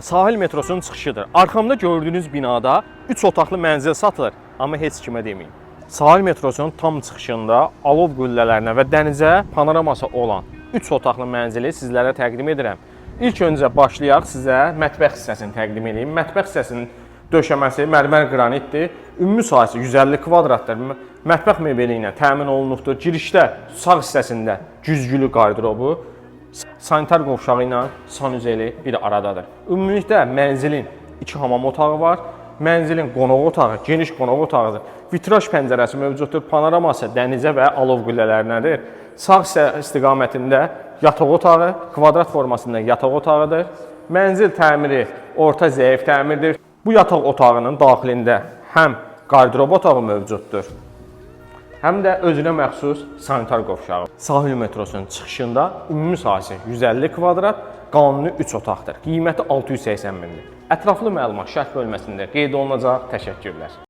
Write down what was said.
Sahil metrosunun çıxışıdır. Arxamda gördüyünüz binada 3 otaqlı mənzil satılır, amma heç kimə deməyin. Sahil metrosunun tam çıxışında alov qüllələrinə və dənizə panoraması olan 3 otaqlı mənzili sizlərə təqdim edirəm. İlk öncə başlayaq, sizə mətbəx hissəsini təqdim edeyim. Mətbəx hissəsinin döşəməsi mərmər qranitdir. Ümumi sahəsi 150 kvadratdır. Mətbəx mebeli ilə təmin olunubdur. Girişdə sağ hissəsində güzgülü qardırobu, sanitar qovşağı ilə sanuzeli bir aradadır. Ümumilikdə mənzilin 2 hamam otağı var. Mənzilin qonaq otağı geniş qonaq otağıdır. Vitraj pəncərəsi mövcuddur. Panoraması dənizə və alov qüllələrinədir. Sağ hissə istiqamətində yataq otağı, kvadrat formasında yataq otağıdır. Mənzil təmiri orta zəif təmirdir. Bu yataq otağının daxilində həm qardırob otağı mövcuddur, həm də özünə məxsus sanitar qovşağı. Sahil metrosunun çıxışında ümumi sahəsi 150 kvadrat, qanuni 3 otaqdır. Qiyməti 680 mindir. Ətraflı məlumat şərh bölməsində qeyd olunacaq. Təşəkkürlər.